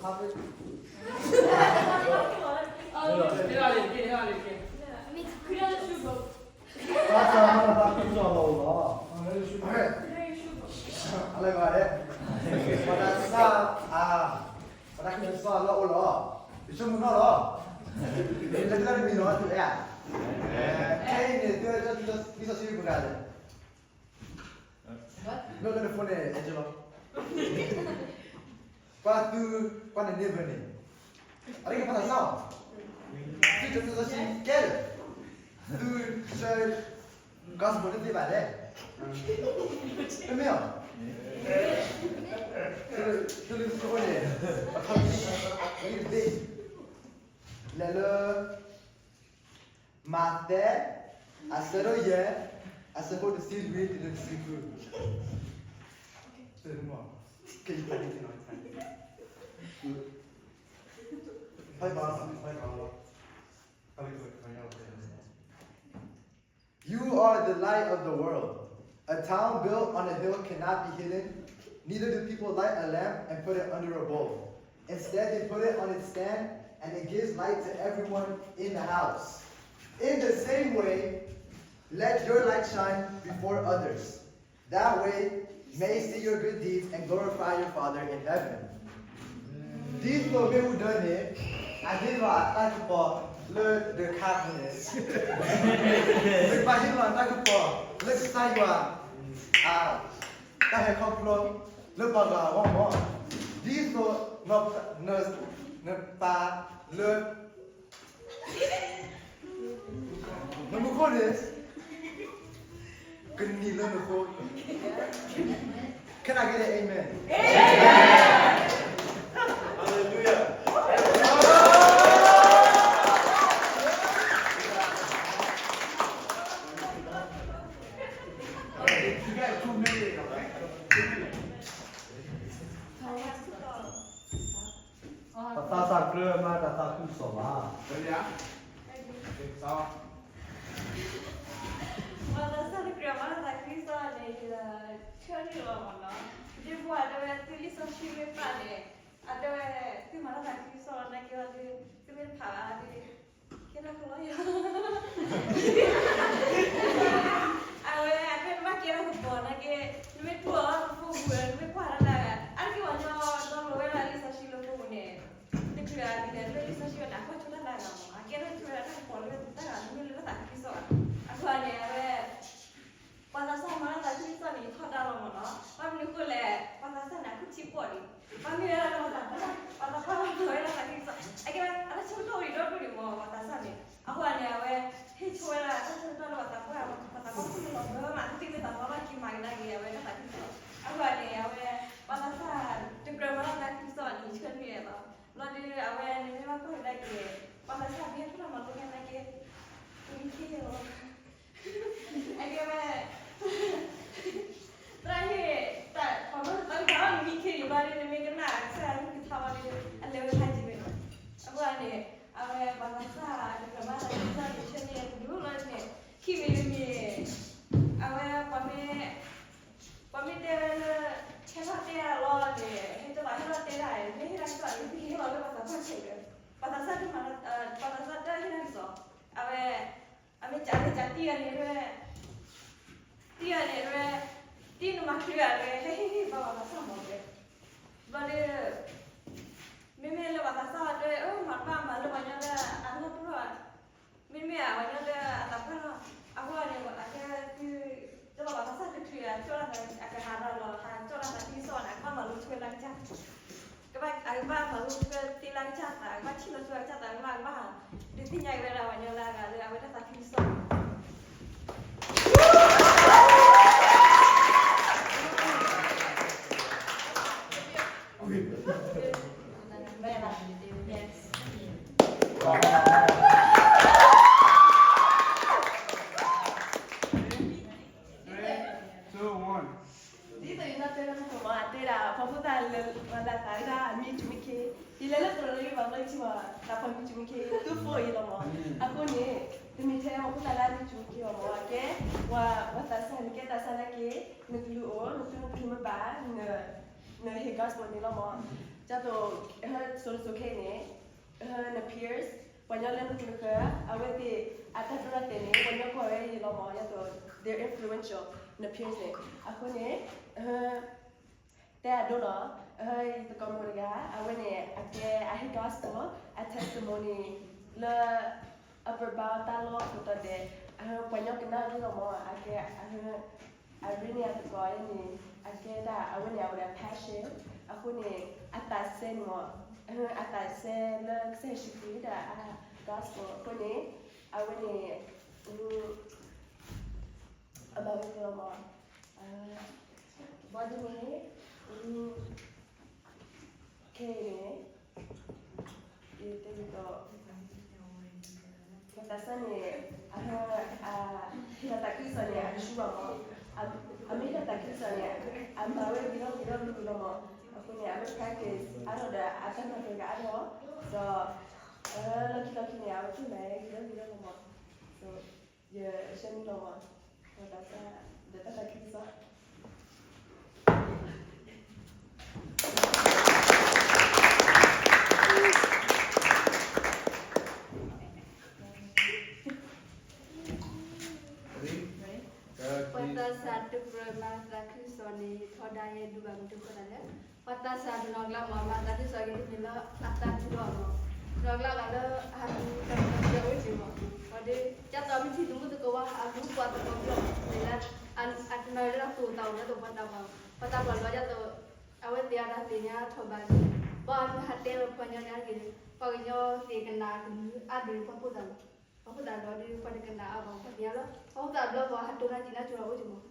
ဘၣ်ဆၣ်မၤလၤသးခုကစီၣ်လီၤအိၣ်လီၤ. အလၢဂၤဒဲး, ပှၤသးစၢ်, ပှၤသးခုကစီၣ်လီၤအိၣ်လီၤ. ယဆိကမိၣ်နီၢ်လီၤ. လၢတၢ်တမံၤနီၤတုၤဧါ. ခဲအံၤန့ၣ် သုလံာ်စီဆှံပှဲၤဂၤလဲၣ်. လၢ လၢနဖိန့ၣ် အဲၣ်ကၠီလီၤ. ပှၤသု, ပှၤန့ၣ်န့ၢ်ဘၣ်န့ၣ်, အရ့ကပှၤသးစၢ်, သုတလံာ်စီဆှံကဲလၢာ်, သုဆှၢ gospel တသ့ဘၣ်လဲၣ်. တမ့ၢ်အီၤ, သုလံာ်စီဆှံန့ၣ် ပထီၣ်တသ့, လဲၤလၢ မးသဲ, အဆၢဒိၣ်ယဲၢ်, အဆၢဖိတဆံလွံၢ်တုၤလၢတဆံဃု. You are the light of the world. A town built on a hill cannot be hidden. Neither do people light a lamp and put it under a bowl. Instead, they put it on its stand, and it gives light to everyone in the house. In the same way, let your light shine before others. That way, may see your good deeds and glorify your Father in heaven. ဒ်သိးမ့ၣ်အူဒၢန့ၣ် အဟ့ၣ်လီၤအတၢ်ကပီၤလၢဒၢးခါအပူၤန့ၣ်, မ့ၢ်ပှၤဟ့ၣ်လီၤအတၢ်ကပီၤလၢကစၢ်ယွၤ အတၢ်ဟဲခီဖျိလၢပှၤဂၤအဂီၢ်မး, ဒ်သိး နပၢ်လၢ နမူခိၣ်န့ၣ် ကနံၤလၢနဃိ, ခဲနၢ်က့ၤ amen. Hallelujah. Okay, you got two minutes, all right? Two minutes. ပှၤသးစၢ်တကြၢးမၤတၢ်သးခုကစီၣ်ဘၣ်. ပှၤသးစၢ်တကြၢးမၤတၢ်သးခုကစီၣ်န့ၣ် ဆၢန့ၢ်လီၤမးနီၤ. ဒ်ပှၤတဲဝဲသုလံာ်စီဆှံမ့ၢ်ပာ်န့ၣ်, အတဲဝဲသုမၤတၢ်သးခုကစီၣ်လီၤနာ်က့ၤလီၤဒီး သုမ့ၢ်တဖးဘၣ်ဒီး ကဲထီၣ်ကလီယၤ အဝဲအတဲနဘၣ်ကဲထီၣ်ကပီၤ နာ်က့ၤ, နမ့ၢ်တူၢ်အီၤလၢဖိပူၤ နမ့ၢ်ကွၢ်တၢ်လၢအဂၤ, အါတက့ၢ်ပှၤကညီဒီလိၤဝဲဒၣ်လံာ်စီဆှံလၢဖိပူၤန့ၣ်, တချုးအဂၤဒ်လဲၣ် လၢလံာ်စီဆှံဝဲန့ၣ် အကွၢ်ဆိတၢ်လၢအဂၤမး, အကဲထီၣ်ဆိဝဲဒၣ်တၢ်ကပီၤလၢတၢ်ဂၤ မ့ၢ်လၢတၢ်သးခုကစီၣ်ဘၣ်. အဃိန့ၣ် အဝဲ ပှၤသးစၢ်မၤတၢ်သးခုကစီၣ်န့ၣ် ယထီဒါလီၤမးနီၤ. ဘၣ်မနုၤအဃိလဲၣ်, ပှၤသးစၢ်န့ၣ် အခုထံကီၢ်လံ, ပှၤမ့ၢ်ဝဲဒၣ်လၢပှၤသးပှၢ်, ပှၤသးပှၢ်မၤဝဲဒၣ်သးခုကစီၣ်, အကဲဝဲအတၢ်ဆၢကတီၢ်အံၤဒီဒူၣ်ဒံးမး ပှၤသးစၢ်န့ၣ်. အဃိန့ၣ် အဝဲဟ့ၣ်ဆိဝဲဒၣ်တၢ်ဆၢကတီၢ်လၢပှၤသးပှၢ်, ပှၤသးပှၢ်ခိၣ်လီၤဘၢမး သုသ့ၣ်မ့ၢ်သးပှၢ်ဘၣ်က့ၤမၤကဒါက့ၤ အဝဲဒၣ်သးခုကစီၣ်. အဃိန့ၣ် အဝဲ ပှၤသးစၢ်တကြၢးမၤတၢ်သးခုကစီၣ်န့ၣ် ဆၢန့ၢ်လီၤ. ဘျီဒီး အဝဲန့ၣ်မ့ၢ်ဘၣ်ကွၢ်ကဒါက့ၤ ပှၤသးစၢ်ကဟဲထီၣ်တၢ်မၤလိကဲနာ်က့ၤ တမံခ့လီၤ. အကဲဝဲ သရၣ်ဟ့ၣ်တၢ် ပှၤမ့ၢ်သးကပီၤမံခ့လံဘျီဒီး နမ့ၢ်ကနၣ်ကစၢ်ယွၤကထါဝဲဒီး အလဲၤဝဲဖးယံာ်ဝဲ. အဃိန့ၣ် အဝဲပှၤသးစၢ်တကြၢးမၤတၢ်သးခုကစီၣ်န့ၣ် ဆၢန့ၢ်တဒူၣ်လီၤန့ၣ် ခံမံၤတမံၤ အဝဲပှၤမ့ၢ် ပှၤမ့ၢ်တဲဝဲလၢ ဟဲထီၣ်တဲတၢ်လီၤန့ၣ် ဟဲတဲဘၣ်ဟဲထီၣ်တဲတၢ်န့ၣ် မ့ၢ်ဟ့ၣ်တၢ်ကစီၣ်န့ၣ် သုဟ့ၣ်လီၤလၢပှၤသးပှၢ်ခဲလၢာ်, ပှၤသးစၢ်တမၤ ပှၤသးစၢ်တဟ့ၣ်တၢ်ကစီၣ်, အဝဲ အမ့ၢ်ကးမ့ၢ်ကးတံၢ်အီၤန့ၣ်ဝဲ တံၢ်အီၤန့ၣ်ဝဲ တံၢ်နမၤချုးအီၤဝဲ ဟဲဟ့ၣ်ဟ့ၣ်ဘၣ်ပှၤသးစၢ်မၤဝဲ, ဘျီဒီး မ့မ့ၢ်လၢပှၤသးစၢ်အီၤတဲ အၢ မၤတဘၣ်မၤလၢပှၤညီလၢအနီၢ်တရီၣ် မ့မ့ၢ်အပှၤညီလၢအသးပှၢ်လီၤ. အဃိန့ၣ် အကဲသု တလီၤပှၤသးစၢ်တချုးအီၤ ကၠီၣ်လၢအကဟးဒီးလီၤ ဟးကၠီၣ်လၢသးတံၢ်စီၣ်န့ၣ် အကဘၣ်မၤလိဆှၢလၢကစၢ် ကဘၣ် အကဘၣ်မၤလိဆှၢသ့လၢကစၢ်သး အကဘၣ်ထံၣ်လီၤဆှၢကစၢ်သး ကဘၣ် ကဘၣ် ဒုးသ့ၣ်ညါက့ၤဝဲဒၣ်ပှၤညီလၢအဂၤလၢအဝဲဒၣ်သးခုကစီၣ် Yes. Three, two, one. ဒ်သိးယနၢ်တဲလၢမုၢ်ကမၤအတဲဒၣ် ပှၤဖိသၣ်လၢ ပှၤလၢသးဒၣ်မံၤတမံၤခ့, ယလဲၤလၢသရိာ်လၢယဘၣ်ဘျီယထံၣ်ဘၣ် သးပှၢ်မံၤတမံၤခ့ သူဖိအံၤလီၤမး. အဃိန့ၣ် တမ့ၢ်ထဲပှၤဖိသၣ်လၢမံၤတမံၤခ့အီၤမး အကဲ ပှၤသးစၢ်န့ၣ် ကဲသးစၢ်နာ်က့ နကလူၤအိၣ် နသူနကလူၤမ့ၢ်ဘၣ် န နဟ့ၣ် gospel န့ၣ်လီၤမး, ဒ်သိး ဟဲ စိၤစိၤခဲအံၤန့ၣ် န peers ပှၤကညီလၢနဃုနဃၢၤ အဝဲသ့ၣ်အတၢ်ဒိတၢ်တဲာ်န့ၣ် ပှၤကညီကွၢ်ဝဲယံာ်လီၤမး, ဒ်သိး they're influential, န peers န့ၣ်. အဃိန့ၣ် တဲအဒိလီၤ, ယသကိးမုၣ်တဂၤ အဝဲန့ၣ် အကဲ အဟ့ၣ် gospel အ testimony လၢ အပၢဘါတၢ်လီၢ်ပတီၢ်ဒဲး, ပှၤကညီကနၣ်ရံၣ်လီၤမး, အကဲ အရ့န့ၢ်အသကိးအံၤန့ၣ် အကဲဒၣ် အဝဲန့ၣ် အဝဲဒၣ် passion အဃိန့ၣ် အသးစဲန့ၣ်မး, အသးစဲလၢကစၢ်ယ့ၣ်ၡူးခရံာ်ဒၣ်အ gospel အဃိန့ၣ် အဝဲန့ၣ် အဘၣ်ဝဲလီၤမး, ဘၣ်ဒ်န့ၣ် ခဲအံၤန့ၣ် ယတဲဒ်သိး ပှၤသးစၢ်န့ၣ် အ တၢ်သးခုကစီၣ်န့ၣ် အဆူၣ်ဘၣ်မး, အမ့ၢ်တၢ်သးခုကစီၣ်န့ၣ် အမၤဝဲဂ့ၤထီၣ်ဂ့ၤထီၣ်လီၤလီၤမး, အဃိန့ၣ် အမ့ၢ် practice အါထီၣ်ဒီးအတၢ်မၤပှဲၤဂၤအါထီၣ်, ဒီး လီၢ်ခံလီၢ်ခံန့ၣ် အဝဲသ့ၣ်မၤဂ့ၤထီၣ်ဂ့ၤထီၣ်လီၤမး, ယဆၢမုၢ်လီၤမး, ပှၤသးစၢ် ဒီးတၢ်သးခုကစီၣ် ပှၤသးစၢ်တကြၢးမၤသးခုကစီၣ်န့ၣ် ထီဒါယဲဒိၣ်ဘၣ်မုၢ်တခိၣ်သးလဲၣ်, ပှၤသးစၢ်တနီၤကျါမး မၤသးခုကစီၣ်က့ၤတမ့ၢ်လၢအသးခုလီၤမး, တနီၤကျါဂၤလၢအဟးလူၤတၢ်မၤစၢၤအိၣ်က့ၤမး, ဒီးဒ် ဒ်သိးမ့ၢ်ထံၣ်သုးမုၢ်သကိးဝဲ အလူၤပှၤသကိးဘျီ, မ့ၢ်လၢ အတနီၤလၢတၢ်သူၣ်အိၣ်သးအိၣ်လၢသိးပှၤသးပှၢ်, ပှၤသးပှၢ်လီၤဒ်သိး အဝဲသ့ၣ်အတၢ်သ့ၣ်ညါထီၣ်ဘၣ်, ဘၣ်မနုၤဟးတဲဝဲပှၤကညီန့ၣ်ဂ့ၤ, ပှၤကညီသ့ၣ်ကနၣ်ကမုာ်အါဒိၣ်ပှၤဖိသၣ်လီၤ, ပှၤဖိသၣ်လီၤဒီး ပှၤတကနၣ်အါဘၣ်, ပှၤသ့ၣ်ညါလၢ ပှၤဖိသၣ်ဘျီဘၣ် ဟးတိၢ်နါကံၣ်နါကၠိၤအအိၣ်က့ၤမး,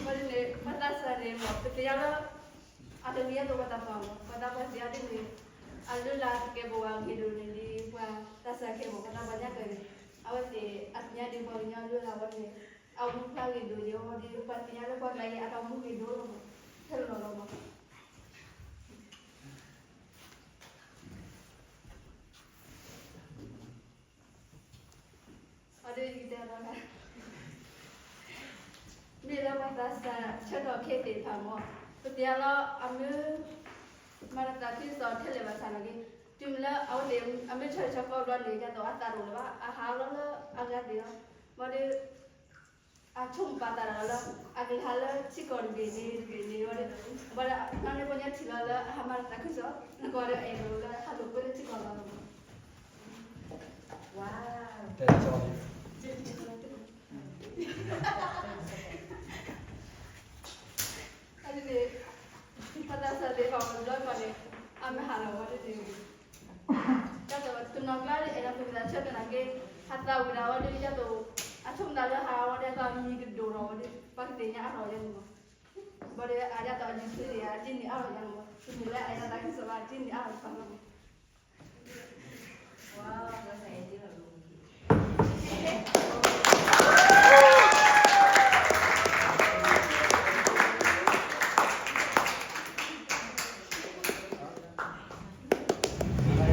ဘၣ်ဒ်န့ၣ် ပှၤသးစၢ်န့ၣ်မး ပသ့ၣ်ညါလၢ အတဂ့ၤအသိးပှၤသးပှၢ်မး, ပှၤသးပှၢ်သ့ၣ်ညါဒ်န့ၣ်, အလုၢ်အလၢ်ကဲပဝဲဂ့ၤဒိၣ်န့ၣ်ဒ်ပှၤသးစၢ်ခဲမး, ပှၤသးပှၢ်ညါကဲန့ၣ်, အဝဲသ့ၣ်အသ့ၣ်ညါဒ်ပှၤကညီလုၢ်အလၢ်ဝဲန့ၣ်, အမူဖျါဂ့ၤဒိၣ်ယဲဝဲဒ် ပှၤသ့ၣ်ညါလၢပှၤကျါအံၤအတၢ်မူဂ့ၤဒိၣ်လီၤမး, ခဲလၢာ်လီၤလီၤမး အဒိယကတဲလီၤ, မ့ၢ်လၢပှၤသးစၢ်ဆၢထီၣ်ခဲသ့ၣ်တဖၣ်မး, ပသ့ၣ်ညါလၢအမ့ၢ် မၤတၢ်သးခုကစီၣ်ထဲလဲၣ်ဘၣ်ဆၣ်နာ်က့, တုၤမ့ၢ်လၢအဝဲသ့ၣ် အမ့ၢ်ဆၢထၢၣ်ဆၢကီးဘျီန့ၣ် ဒ်သိးအသးတအိၣ်လၢၤဘၣ် အဟးလီၤလၢအဂၤသ့ၣ်လီၤ, ဘၣ်ဒီး အဆိကမိၣ်ပာ်သးဒီးလၢ အကလဲၤဟးလၢထံကီၢ်တဘ့ၣ်န့ၣ်တဘ့ၣ်န့ၣ်ဝဲဒီး, ဘၣ်ဒီး နီၢ်န့ၣ်ပှၤညီထံၣ်လီၤလၢအဟးမၤတၢ်သးခုကစီၣ်, နကွၢ်ဒီးအဲၣ်ဒိးလၢဟးလိာ်ကွဲလၢထံကီၢ်လီၤ, ဝါ, တဲကီ, အဒ်န့ၣ် ပှၤသးစၢ်သ့ၣ်တဖၣ်မ့ၢ်ဘျီကီၢ်န့ၣ် အမ့ၢ်ဟးလီၤဝဲဒ်န့ၣ်, ဒ်သိးတနီၤကျါဒ်အဲၣ်ဒိးသူၣ်ဝံၣ်သးဆၢကနာ်က့, ဟးသးဝံၣ်ဒၣ်ဝဲဒ်ဒ်သိး အဆိကမိၣ်လၢဟးဝဲဒ်သိးအမံၤကဒိၣ်ထီၣ်ဝဲဒ် ပှၤကသ့ၣ်ညါအါထီၣ်ယဲန့ၣ်မး, ဘၣ်ဒီးအဒ်သိးအဒုးဆူန့ၣ် အတ့န့ၢ်အါထီၣ်ယဲန့ၣ်မး, တမ့ၢ်လၢအအံၤသးခုကစီၣ်ဘၣ် အတ့န့ၢ်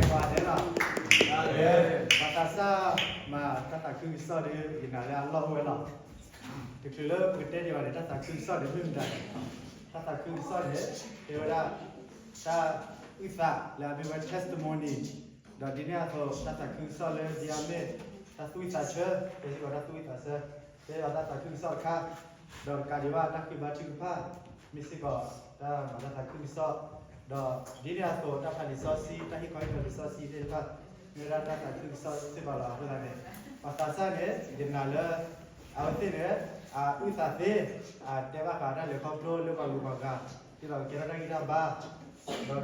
အါထီၣ်ယဲန့ၣ်မး ပှၤသးစၢ်မၤတၢ်သးခုကစီၣ်ဒီး ယနာ်လၢအလီၢ်အိၣ်ဝဲလီၤ. တချုးလၢပကတဲဒံးဘၣ်န့ၣ် တၢ်သးခုကစီၣ်န့ၣ်မ့ၢ်မတၤလဲၣ်, တၢ်သးခုကစီၣ်န့ၣ် တဲဝဲဒၣ် တၢ်အုၣ်သးလၢအမ့ၢ်ဝဲ testimony, ဒီးဒ်န့ၣ်အသိး တၢ်သးခုကစီၣ်လၢဒ်အမ့ၢ် တၢ်သူၣ်ဝံၣ်သးဆၢ, တဲစ့ၢ်ကီးတၢ်သူၣ်ဝံၣ်သးဆၢ, တဲဒီးတၢ်သးခုကစီၣ်အခါ, ဒီးတကးဒံးဘၣ် တၢ်ဃ့ဘါထုကဖၣ်, မ့ၢ်စ့ၢ်ကီး တၢ်မၤတၢ်သးခုကစီၣ်, ဒီးဒ်န့ၣ်အသိး တၢ်ဖးလံာ်စီဆှံ, တၢ်ဟ့ၣ်ခီဟ့ၣ်နီၤလံာ်စီဆှံသ့ၣ်တဖၣ်, မ့ၢ်ဝဲဒၣ်တၢ်သးခုကစီၣ်စ့ၢ်ကီးလီၤ. အဃိသတးန့ၣ် ပှၤသးစၢ်န့ၣ် ယနာ်လၢ အဝဲသ့ၣ်န့ၣ် အအုၣ်သးသ့, အတဲဘၣ်ဃးတၢ်လဲၤခီဖျိလၢပှၤဂုၤပှၤဂၤ, ဒ်သိးကကဲထီၣ်တၢ်ဂံၢ်တၢ်ဘါ,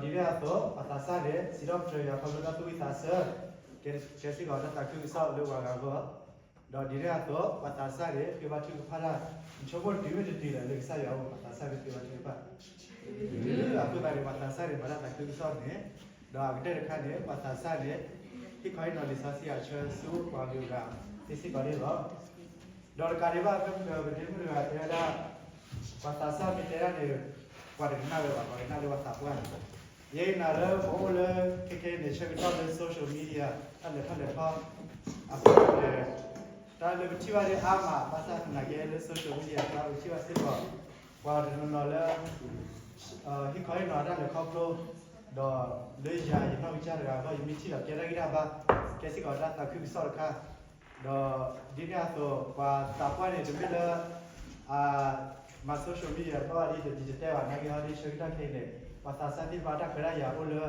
ဒီးဒ်န့ၣ်အသိး ပှၤသးစၢ်န့ၣ် စံးထီၣ်ပတြၢၤယွၤခီဖျိတၢ်သူၣ်ဝံၣ်သးဆၢ, ကဲစ့ၢ်ကီးတၢ်သးခုကစီၣ်လၢပှၤဂၤအဂီၢ်, ဒီးဒ်န့ၣ်အသိး ပှၤသးစၢ်န့ၣ် ဃ့ဘါထုကဖၣ်တၢ်, နဆိကမိၣ်တုၤမ့ၢ်တတုၤလဲၣ်လၢကစၢ်ယွၤအအိၣ် ပှၤသးစၢ်မ့ၢ်ဃ့ဘါထုကဖၣ်, အဃိသတးန့ၣ် ပှၤသးစၢ်န့ၣ် မၤတၢ်သးခုကစီၣ်န့ၣ်, ဒီးအကတၢၢ်တခါန့ၣ် ပှၤသးစၢ်န့ၣ် ဟ့ၣ်ခီဟ့ၣ်နီၤလံာ်စီဆှံအဆၢဆူပှၤဂုၤဂၤသ့စ့ၢ်ကီးန့ၣ်လီၤ. ဒီးတကးဒံးဘၣ် ဖဲပဒ့မုၣ်တဂၤတဲဝဲဒၣ် ပှၤသးစၢ်မ့ၢ်တဲဒၣ်န့ၣ် ပှၤတကနၣ်ဝဲဘၣ်, ပှၤကနၣ်လၢပှၤသးပှၢ်န့ၣ်, ယဲယနာ်လၢပအိၣ်လၢခဲခဲအံၤန့ၣ် ဆၢကတီၢ်လၢ social media တၢ်လဲၤထီၣ်လဲၤထီ အဃိန့ၣ် တၢ်လၢပထံၣ်ဘၣ်ဒ်အါမး ဘၣ်ဆၣ်သနာ်က့လၢ social media တၢ်ပထံၣ်ဘၣ်စ့ၢ်ကီး ပှၤတနီၤနီၤလၢ ဟ့ၣ်ခီဟ့ၣ်နီၤတၢ်လဲၤခီဖျိ ဒီးလၢယၤယနီၢ်ကစၢ်တဂၤအဂီၢ် ယမ့ၢ်ထံၣ်ဒီးကဲတၢ်ဂံၢ်တၢ်ဘါ ကဲစ့ၢ်ကီးတၢ်သးခုကစီၣ်တခါ ဒီးဒ်န့ၣ်အသိး ပှၤသးပှၢ်န့ၣ် တမ့ၢ်လၢ အ မၤ social media ဘၣ်ဒ်ယတဲဘၣ်နာ်က့ဟီဒ်ဆၢကတီၢ်ခဲအံၤန့ၣ် ပှၤသးစၢ်သ့ၣ်တဖၣ်တၢ်ခွဲးတၢ်ယာ်အိၣ်လၢ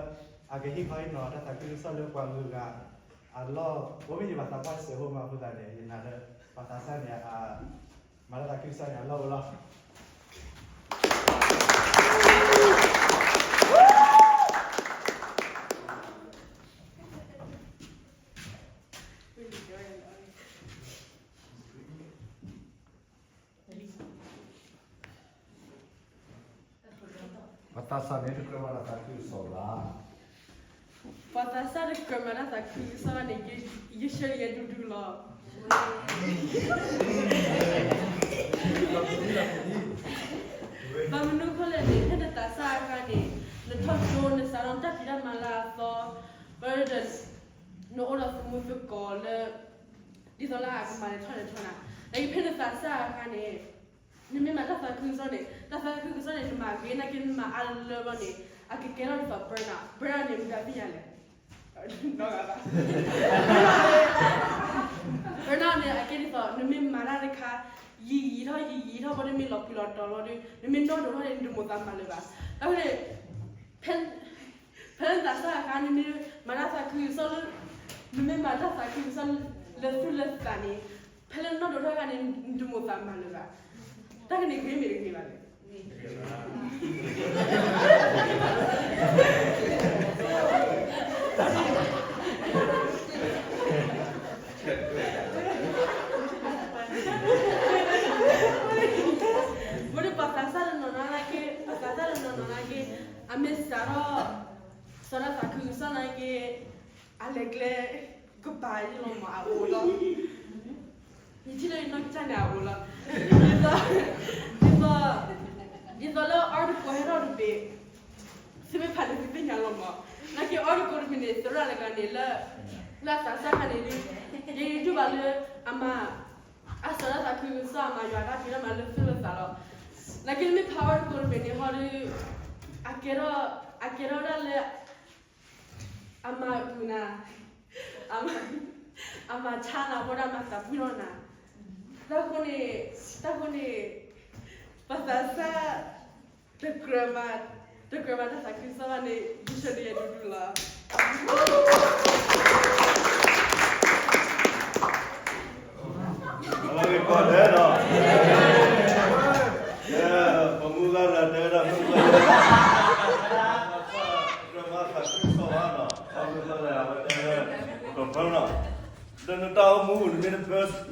အကဟ့ၣ်ခီဟ့ၣ်နီၤတၢ်သးခုကစီၣ်လၢပှၤဂုၤဂၤအလီၢ် အိၣ်မ့ၢ်ဒ်ပှၤသးပှၢ်စဲးဖိမးအဃိသတးန့ၣ် ယနာ်လၢ ပှၤသးစၢ်န့ၣ် မၤတၢ်သးခုကစီၣ်န့ၣ်အလီၢ်အိၣ်လီၤ. ပှၤသးစၢ်န့ၣ်တကြၢးမၤတၢ်သးခုကစီၣ်ဘၣ်. ပှၤသးစၢ်တကြၢးမၤတၢ်သးခုကစီၣ်န့ၣ် ယဆၢယဲၢ်ဒူဒူလီၤ. ဘၣ်မနုၤအဃိလဲၣ်န့ၣ် ဖဲနသးစၢ်အခါန့ၣ် နထီၣ်ကၠိနစးထီၣ်တၢ်ဖံးတၢ်မၤလၢအသီ ဒီး နအိၣ်ဒီးသမူသကိးလၢ ဒ်သိးလၢအကမၤလဲၤထီၣ်လဲၤထီၣ်နၤ, နာ်က့ဖဲနသးစၢ်အခါန့ၣ် နမ့ၢ်မၤတၢ်သးခုကစီၣ်န့ၣ် တၢ်သးခုကစီၣ်န့ၣ် နမၤဂ့ၤနာ်က့နမၤအါလၢလၢဘျီန့ၣ် အကကဲထီၣ်ဒ်သိး burnout, burnout န့ၣ် မတၤသ့ၣ်ညါလဲၣ် burnout န့ၣ် အကဲဒ်သိး နမ့ၢ်မၤတၢ်တခါ ယံာ်ယံာ်ထီၣ်ယံာ်ယံာ်ထီၣ်ဘျီ နမ့ၢ်လီၤပှံၤလီၤတီၤလီၤဒီး နမ့ၢ်နီၢ်ဒိးထီၣ်န့ၣ် နတမိၣ်သးမၤလၢၤဘၣ်. တၢ်န့ၣ် ဖဲ ဖဲနသးစၢ်အခါ နမ့ၢ်မၤတၢ်သးခုကစီၣ်လၢ နမ့ၢ်မၤတၢ်သးခုကစီၣ်လၢသူၣ်လၢသးန့ၣ် ဖဲလၢနနီၢ်ဒိးထီၣ်အခါန့ၣ် နတမိၣ်သးမၤလၢၤဘၣ်. တၢ်ကန့ၣ်ဂ့ၤမ့ၢ်တဂ့ၤဘၣ်လဲၣ်. မ့ၢ်ဒ်ပှၤသးစၢ်တနီၤနီၤနာ်က့ ပှၤသးစၢ်တနီၤနီၤနာ်က့ အမ့ၢ်စးထီၣ် စးထီၣ်သးခုကစီၣ်နာ်က့ အလဲၤကျဲ ကပၤယလီၤမး အအိၣ်လီၤ. ယထံၣ်လၢယနီၢ်ကစၢ်န့ၣ်အအိၣ်လီၤ. ဒ်သိး ဒ်သိး ဒ်သိးလၢ article ဟဲထီၣ်တဘ့ၣ် သုမ့ၢ်ဖးန့ၣ် သုသ့ၣ်ညါလီၤမး. နာ်က့ article တဘ့ၣ်န့ၣ် သရၣ်တဂၤန့ၣ်လၢ လၢအသးစၢ်ခါန့ၣ် ယဒုးဘၣ်လၢ အမၤ အစးထီၣ်သးခုကစီၣ် အမၤယွၤတၢ်ဖံးတၢ်မၤလၢသူၣ်လၢသးလီၤ. နာ်က့မ့ၢ်ဖး article တဘ့ၣ်န့ၣ်ဟီဒီး အကဲထီၣ် အကဲထီၣ်ဒၣ်လၢ အမၤအုၣ်နၤ, အမၤ အမၤဆါနၤ ဘၣ်ဒီးအမၤသးပှံၢ်ထီၣ်နၤ. တၢ်ဃိန့ၣ် တၢ်ဃိန့ၣ် ပှၤသးစၢ် တကြၢးမၤ တကြၢးမၤတၢ်သးခုကစီၣ်ဘၣ်န့ၣ် ယဆၢဒိၣ်ယဲၢ်ဒူဒူလီၤ. အလီၤက့ၤကီၢ်ဒဲးဒီး ပမူဂၤရၤတဲဝဲဒၣ်မုၢ်ဂၤ ကြၢးမၤသးခုကစီၣ်ဘၣ်နီၤ အမုၢ်ဂၤရၤဝဲတဲဝဲ ကဘၢနီၤ ဒီးနတၢ်အိၣ်မူ န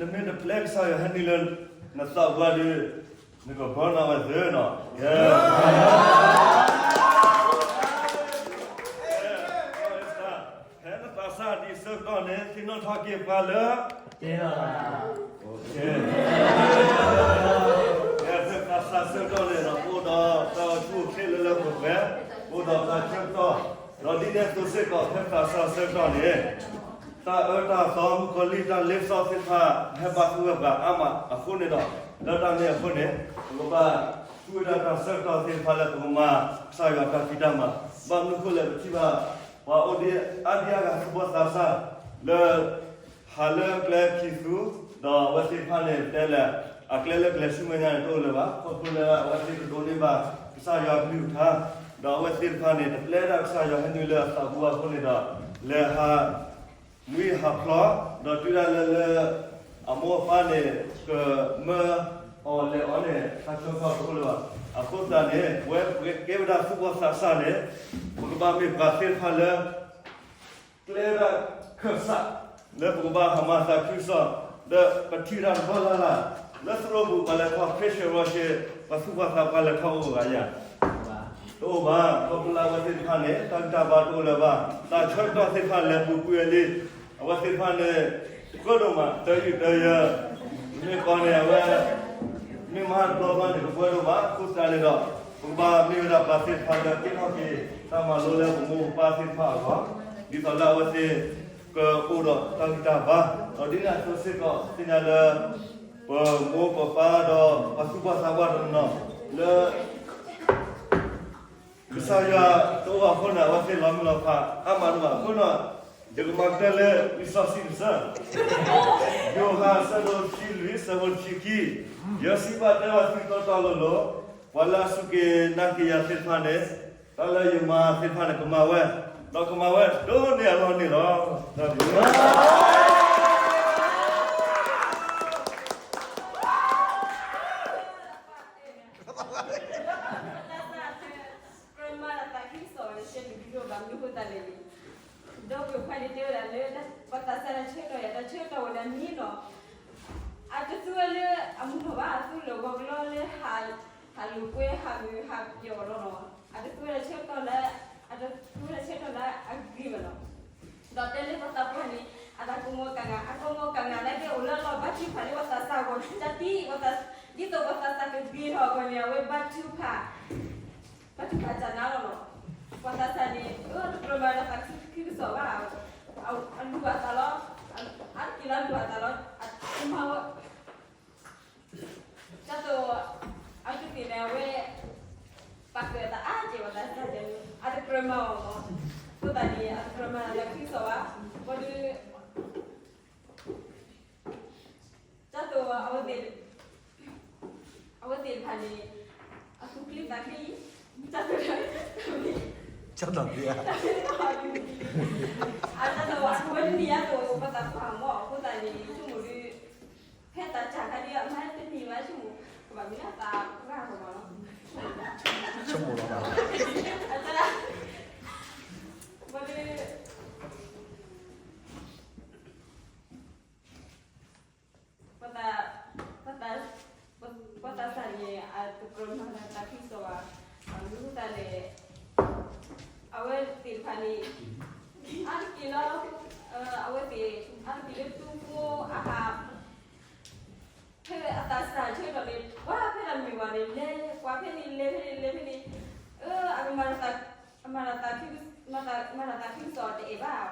မ့ၢ်တပျဲကစၢ်ယွၤဟဲနုာ်လၢ နသးပှၢ်ဒီး နကဘၢနီၤဝဲသ့နီၤ ကဲ ဖဲနသးစၢ်ဒ်အံၤဆၢကတီၢ်န့ၣ် သ့ၣ်နီၣ်ထီၣ်က့ၤပှၤလၢ ကဲ ဖဲသးစၢ်ဆၢကတီၢ်န့ၣ်ဒီး ပအိၣ်ဒီးတၢ်အိၣ်ဆူၣ်အိၣ်ချ့လၢလၢပှဲၤပှဲၤ, ပအိၣ်ဒီးတၢ်ဆၢကတီၢ်, ဒီးဒ်န့ၣ်အသိးစ့ၢ်ကီး ဖဲသးစၢ်ဆၢကတီၢ်န့ၣ် တၢ်အၢတၢ်သီ မုၣ်ကီၤလံၢ်တၢ်လ့ပစီသ့ၣ်တဖၣ် ဟဲဘၣ်သူၣ်ဝဲပှၤအါမးအဃိန့ၣ်ဒီး လၢတၢ်န့ၣ်အဃိန့ၣ် ပကဘၣ်သူၣ်ဝဲဒၣ်တၢ်ဆၢကတီၢ်သ့ၣ်တဖၣ်လၢပကမၤကစၢ်ယွၤတၢ်ဖံးတၢ်မၤ, ဘၣ်မနုၤအဃိလဲၣ် ပထံၣ်ဘၣ် ပှၤအိၣ်ဒံးအါဒံးအါဂၤသူၣ်ဘီၣ်သးစၢ်လၢ ဟးလၢကျဲခံသူ, ဒီးအဝဲသ့ၣ်တဖၣ်န့ၣ် ပတဲလဲၣ် အကျဲလၢကျဲၤဆူမဲာ်ညါန့ၣ် တအိၣ်လၢၤဘၣ်. ခီဖျိလၢအဝဲသ့ၣ်တဒိးန့ၢ်ဘၣ်ကစၢ်ယွၤအကလုၢ်ကထါ, ဒီးအဝဲသ့ၣ်တဖၣ်န့ၣ် တပျဲဒၣ်ကစၢ်ယွၤဟဲနုာ်လၢအသးပူၤအဃိန့ၣ်ဒီး လဲၤဟး မွံဟးဖျိး, ဒီးတုၤဒၣ်လဲာ်လၢ အမိၢ်အပၢ်န့ၣ် ကမၢအီၤလဲၤအီၤန့ၣ် တၢ်ဆၢကတီၢ်တအိၣ်လၢၤဘၣ်. အဃိသတးန့ၣ် ပဝဲပကဲဝဲဒၣ်သူၣ်ဘီၣ်သးစၢ်န့ၣ် ပကဘၣ်မ့ၢ်ပှၤသ့ၣ်တဖၣ်လၢ ကျဲဒၣ်ခၢၣ်စး လၢပကဘၣ်ဟးမၤသးခုကစီၣ်, ဒီးပထံၣ်ဝဲဒၣ်တဘျီလၢ်လၢ် လၢသရိာ်ပူၤပှၤလဲၤထီၣ် pressure ရီရှ့ ပှၤသူၣ်ဘီၣ်သးပှၢ်လဲၤထီၣ်အိၣ်ဂၤယၤ တအိၣ်ဘၣ်. ခီဖျိလၢအဝဲသ့ၣ်တဖၣ်န့ၣ် တၢ်ဂံၢ်တၢ်ဘါတအိၣ်လၢၤဘၣ်, တၢ်ဆၢကတီၢ်သ့ၣ်တဖၣ်လဲၤပူၤကွံာ်ဝဲလံ. အဝဲသ့ၣ်တဖၣ်န့ၣ် ပှဲၤဒိၣ်မး တယုၢ်တယၢၤ, မ့ၢ်ကီန့ၣ် အဝဲ မ့ၢ်မၤတဘျီဘၣ်န့ၣ် ပှဲၤဒိၣ်မး. အဃိသတးန့ၣ်ဒီး ပကဘၣ်မ့ၢ်ဝဲဒၣ်ပှၤသ့ၣ်တဖၣ်လၢက့ၤထီၣ်က့ၤ တၢ်မၤလိလၢပမိၢ်ပပၢ်သ့ၣ်တဖၣ်အဂီၢ်, ဒ်သိးလၢအဝဲသ့ၣ် ကအိၣ်ဒီးတၢ်ဂံၢ်တၢ်ဘါ, ဒီးဒ်န့ၣ်အသိးစ့ၢ်ကီး သ့ၣ်ညါလၢ ပမိၢ်ပပၢ်ဒီးပှၤသူၣ်ပှၢ်သးပှၢ်တနီၤနီၤ လၢ ကစၢ်ယွၤတအိၣ်အဃိန့ၣ် အဝဲသ့ၣ်လီၤမုၢ်လီၤဖးအါမးဒိၣ်မး. အဃိန့ၣ် ယကမၤကတၢၢ်လၢလံာ်စီဆှံတဆၢ, ယိၤဟၣ်အဆၢဒိၣ်တဆံလွံၢ် အဆၢဖိတဆံခံ, ယစံးဘၣ်တဲဘၣ်သုတီတီလိၤလိၤ, ပှၤလၢအစူၢ်က့ၤနာ်က့ၤယၤသ့ၣ်တဖၣ်န့ၣ်, တၢ်လၢယမၤသ့ၣ်တဖၣ်န့ၣ် ကမၤဝဲ, ဒီးကမၤဝဲဒိၣ်န့ၢ်အလီၢ်န့ၣ်လီၤ. တၢ်ဘျုး ကြၢးမၤလၢသးခုကစီၣ်ဝဲလၢရှဲပဒုဒိၣ်ဘၣ်မနုၤအဃိသတးလဲၣ်န့ၣ်, ဒီပုၢ်ဝဲၢ်ခွါန့ၣ်တဲဝဲဒၣ်လၢ ပှၤသးစၢ်တၢ်ဆၢကတီၢ်ယၤ တၢ်ဆၢကတီၢ်ဝဲဒၣ်မ့ၢ်နီၤ, အတသူဝဲလၢအမုၢ်ထီၣ်ဘၣ် အသူလၢာ်ဂီၤကလီလၢ ဟးလိာ်ကွဲ ဟးမုာ်ဟးပယီၤလီၤနီၤ, အတသူဝဲဒၣ်ဆၢကတီၢ်လၢ အတသူဝဲဒၣ်ဆၢကတီၢ်လၢအဂ့ၤဘၣ်နီၤ. ဒီးတဲလၢပှၤသးပှၢ်န့ၣ် အတၢ်ကမီၤကၤငါ အကမီၤကၤငါလၢကအိၣ်လၢလီၢ်ဘါထုကဖၣ်လၢပှၤသးစၢ်အဂီၢ် တၢ်တံၢ် ဒ်သိးပှၤသးစၢ်ကဂ့ၤထီၣ်အဂီၢ်န့ၣ် အဝဲဘါထုကဖၣ် ဘါထုကဖၣ်တၢ်နါလီၤနီၤ. ပှၤသးစၢ်န့ၣ် အတကြၢးမၤလၢသးခုကစီၣ်ဘၣ်, အလူၤအသးလီၤ, အါတက့ၢ်လၢအလူၤအသးလီၤ, အမၤဝဲ ဒ်သိး အကသ့ၣ်န့ၣ် အဝဲ ပာ်ကၢၣ်အသးအါကဲၣ် ပှၤသးစၢ်န့ၣ် အတကြၢးမၤအီၤမး, အဃိသတးန့ၣ် အတကြၢးမၤလၢသးခုကစီၣ်ဘၣ်, ဘၣ်ဒီး ဒ်သိး အဝဲသ့ၣ်တဖၣ်န့ၣ် အသူၣ်ချံသးချံ ဒ်သိး ဒ်သိး အဝဲတနံၤအသိး ပသးပှၢ်မး အဃိသတးန့ၣ် ဆိကမိၣ်ဒီး ဖဲတၢ်စၢ်ခါဒ် အမၤတနံၤဘၣ်ဆိကမိၣ် ကဘၣ်မ့ၢ်လၢသးပှၢ်မးလီၤ, ဆိကမိၣ်လီၤဘၣ်, အတၢ် ဘၣ်ဒီး ပှၤသး ပှၤသး ပှၤသးစၢ်န့ၣ် အတကြၢးမၤလၢသးခုကစီၣ်ဘၣ်, မနုၤအဃိသတးလဲၣ်, အဝဲသ့ၣ်တဖၣ်န့ၣ် အါတက့ၢ်လၢ အဝဲသ့ၣ် အါတက့ၢ်လၢသူဖိအဟး ဖဲအသးစၢ်ဆၢကတီၢ်န့ၣ် ကွၢ်ဖဲတၢ်မုာ်ဘၣ်န့ၣ် လဲၤကွၢ်ဖဲန့ၣ် လဲၤဖဲန့ၣ် လဲၤဖဲန့ၣ်, အၢ အကမၤလၢသး မၤလၢသးခု မၤလၢသးခုကစီၣ်တအဲၣ်ဘၣ်,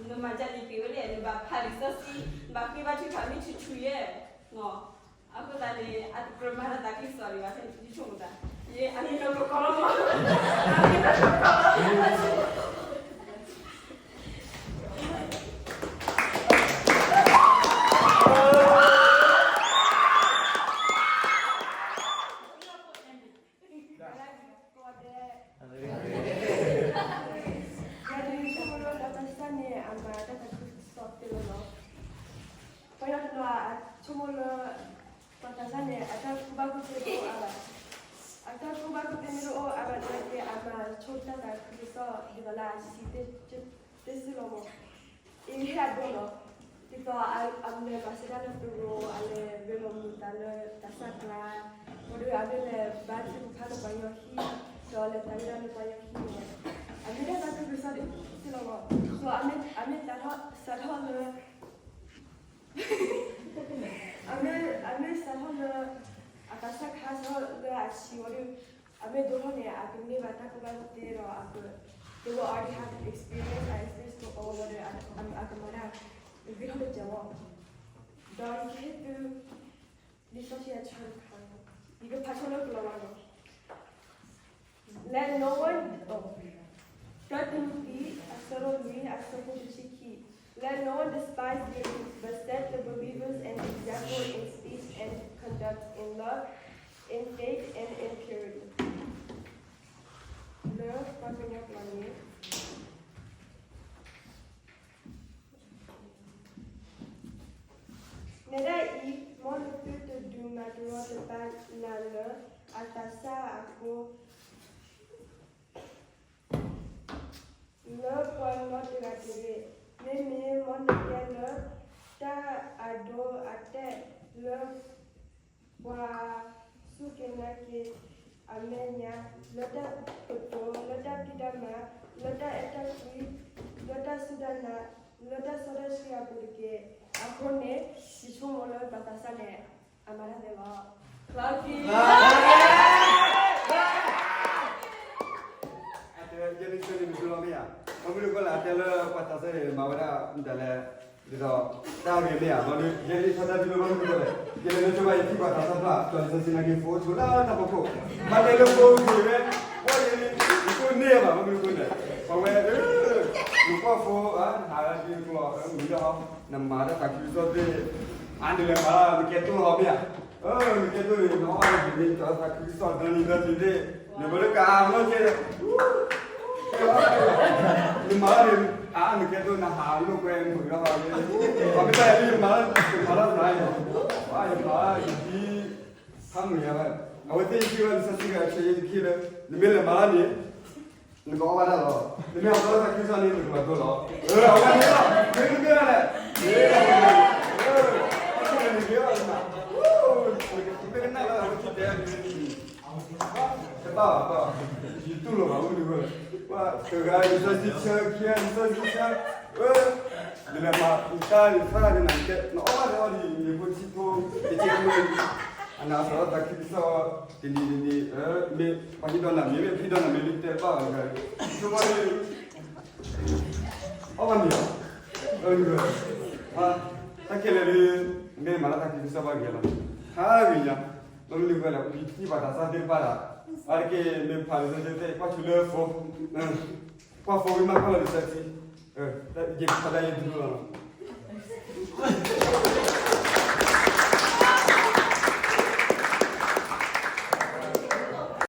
နမၤဒ်န့ၣ်ပ့ၤဝဲလဲၣ် နဘၣ်ဖးလံာ်စီဆှံ နဘၣ်ဃ့ဘါထုကဖၣ်မ့ၢ်ဆူၣ်ဆူၣ်ယဲၢ်, အဃိသတးန့ၣ် အတကြၢးမၤလၢသးခုကစီၣ်ဒံးဘၣ် ဖဲန့ၣ်ယဆိကမိၣ်သး ယအမံၤလီၤကီလီၤမး ယဆိကမိၣ်လၢပှၤသးစၢ်န့ၣ် အမၤတၢ်သးခုကစီၣ်သ့လီၤလီၤ. ပှၤတနီၤဆိကမိၣ်လၢ ပှၤသးစၢ်န့ၣ် အတၢ်ကူၣ်ဘၣ်ကူၣ်သ့တအိၣ်အါဘၣ်, အတၢ်ကူၣ်ဘၣ်ကူၣ်သ့မ့ၢ်တအိၣ်အါဘၣ်နာ်က့ အမၤဆိတၢ်သးခုကစီၣ်ဒ်သိးလၢအဆံးသ့ၣ်စုလီၤမး. အံၤဟဲအဒိနီၤ, ဒ်သိးအလဲၤမၤစၢၤတၢ်လၢသရိာ် အလဲၤရ့လိာ်မုာ်သးလၢသးစၢ်ကျါ, ဘၣ်ဒီးအမ့ၢ်လဲၤဘါထုကဖၣ်လၢပှၤကညီဟံၣ်, ဒီးလဲၤသးဝံၣ်တၢ်လၢပှၤကညီဟံၣ်န့ၣ်, အမ့ၢ်တၢ်သးခုကစီၣ်ဒ်သိးလီၤမး, ဒီးအမ့ၢ်စးထီၣ်လၢ အမ့ၢ် အမ့ၢ်စးထီၣ်လၢ အသးစၢ်ခါစးထီၣ်လၢအဆံးဝံၤဒီး အမ့ၢ်ဒိၣ်ထီၣ်န့ၣ် အကန့ၢ်ဘၣ်တၢ်ကူၣ်ဘၣ်ကူၣ်သ့ဒီးအက they will already have experience, experience ကအိၣ်ဝံၤဒီး အကမၤတၢ်ဂ့ၤထီၣ်တစဲးဝဲ, ဒီးယကဟ့ၣ်သု လံာ်စီဆှံအဆၢတခါ, ယကဖးဆိလၢကလီၤဝါန့ၣ် Let no one, oh, တၢတိမုသံ အဆၢဒိၣ်လွံၢ် အဆၢဖိတဆံခံ, Let no one despise their youth, but set the believers an example in speech and conduct, in love, in faith, and in purity. လၢပှၤကညီကျိာ်န့ၣ် နဲဒၣ်အံၤ မ်နသုတဒုးမၤတရီတပါနၤလၢအသးစၢ်အဃိ လၢပှၤနီတဂၤတဂ့ၤ, မ့မ့ၢ်မ်နကဲလၢတၢ်အဒိအတဲာ်လၢ ပှၤစူၢ်က့ၤနာ်က့ၤအမဲာ်ညါ, လၢတၢ်ကတိၤ, လၢတၢ်ဖံးတၢ်မၤ, လၢတၢ်အဲၣ်တၢ်ကွံ, လၢတၢ်စူၢ်တၢ်နာ်, လၢတၢ်စီတၢ်ဆှံအပူၤတက့ၢ်. အဃိန့ၣ် ယဆိကမိၣ်လၢပှၤသးစၢ်န့ၣ် အမၤတၢ်သ့လီၤ. အတဲယဲန့ၣ်ဆိန့ၣ်မ့ၢ်လီၤမ့ၢ်ဧါ, ဘၣ်မနုၤဃိလဲၣ် အတဲလၢပှၤသးစၢ်န့ၣ် မၤဝဲဒၣ် ဒ်သိး တၢ်ဂ့ၤမ့ၢ်ဧါ, ဘျီဒုး ယဲဒ်ဆီတၢ်ဒုးလၢဘၣ်မနုၤအဃိလဲၣ်, ယဲလၢလၢကၠိဘၣ်ယထံၣ်ပှၤသးစၢ်တဖၣ် ကၠီလံာ်စီဆှံနာ်က့ ဖိဆိလၢတၢ်ဖီခိၣ်, ဘၣ်တဲလၢဖိဂ့ၤဝဲ, ပှၤယဲန့ၣ် ယကိးန့ၢ်ဘၣ် ဘၣ်မနုၤအဃိလဲၣ်, ပှၤဝဲ, နကွၢ်ဖိဧါ, နဟးလၢဒုးကျီၢ်, မုၢ်လၢဟီ, နမၤတၢ်သးခုကစီၣ်သ့ၣ်, အါနလဲၤမၤလၢနကဲတိၢ်ဟီမ့ၢ်ဧါ, နကဲတိၢ်န့ၣ် နအီၣ်ဘၣ်န့ၣ် နကဲတိၢ်သးခုကစီၣ်ဒၢနံၤဒၢသ့ၣ်, နဘၣ်လၢကမၢကဲ နမၤလၢန့ၣ်, အါ နကဲတိၢ်နဟးလိာ်ကွဲမုာ်လီၤ, ပှၤမ့ၢ်တၢ်အံၤ ယမၤလၢ ယမၤလၢနၤအံၤ, ယမၤလၢယဒ်, ဟးမုာ်ယၤဘၣ်, အဝဲသ့ၣ်ယထံၣ်ဝဲလံာ်စီဆှံဂၤဆၢယဲတခ့လၢ, နမ့ၢ်လဲၤမၤလၢန့ၣ်, နကအီၣ်ဘၣ်တၢ်လီၤ, နမ့ၢ်အီၣ်ဘၣ်တၢ်သးခုကစီၣ်န့ၣ် နကဘၣ်ဒိလီၤ, အဝဲန့ၣ်လီၤ, မ့ၢ်မ့ၢ်လဲၣ်, မ့ၢ်လီၤ, မ့ၢ်လီၤ, မ့ၢ်ကနၣ်လၢအဝဲသ့ၣ်တဲ တဘၣ်ဘၣ်, ယတူၢ်လိာ်ဘၣ်မုၢ်တဂီၢ်လၢ, ပှၤတဂၤလံာ်စီဆှံဆၢ ခံဂၤလံာ်စီဆှံဆၢ, နလဲၤမၤတၢ်သၣ်န့ၣ် နအီၣ်ဘၣ်တၢ်အီၣ်ဒ် မ့ၢ်ဖိဆံးဖိ, တကဲမ့ၢ်, အနၢ်စၢၤလီၤသးခုကစီၣ်, တနံၤတနံၤ, မ့ၢ်ပှၤဟံးဒီးနၤ မ့ၢ်မ့ၢ်ဖံးဒီးနၤ မ့ၢ်မ့ၢ်တဲဘၣ်အီၤတဂၤ, ဆိကမိၣ်န့ၣ် အီၣ်ဘၣ်မ့ၤလီၤ, တၢ်ခဲလၢာ်လၢ, မ့ၢ်မၤလၢသးခုကစီၣ်ဘၣ်ဂ့ၤလီၤ, ဟးဂ့ၤညါ, ဘၣ်မနုၤအဃိလဲၣ် ပထံၣ်ပှၤသးစၢ်သ့ၣ်တဖၣ်ဒီး, အါတက့ၢ်မ့ၢ်ဖးလံာ်စီဆှံသ့ၣ် ကွၢ်ဆိလၢဖိ, ကွၢ်ဖိဝံၤမးကွၢ်လီၤလံာ်စီဆှံ, ယခီဒၣ်ယဲဒုးလီၤ, တၢ်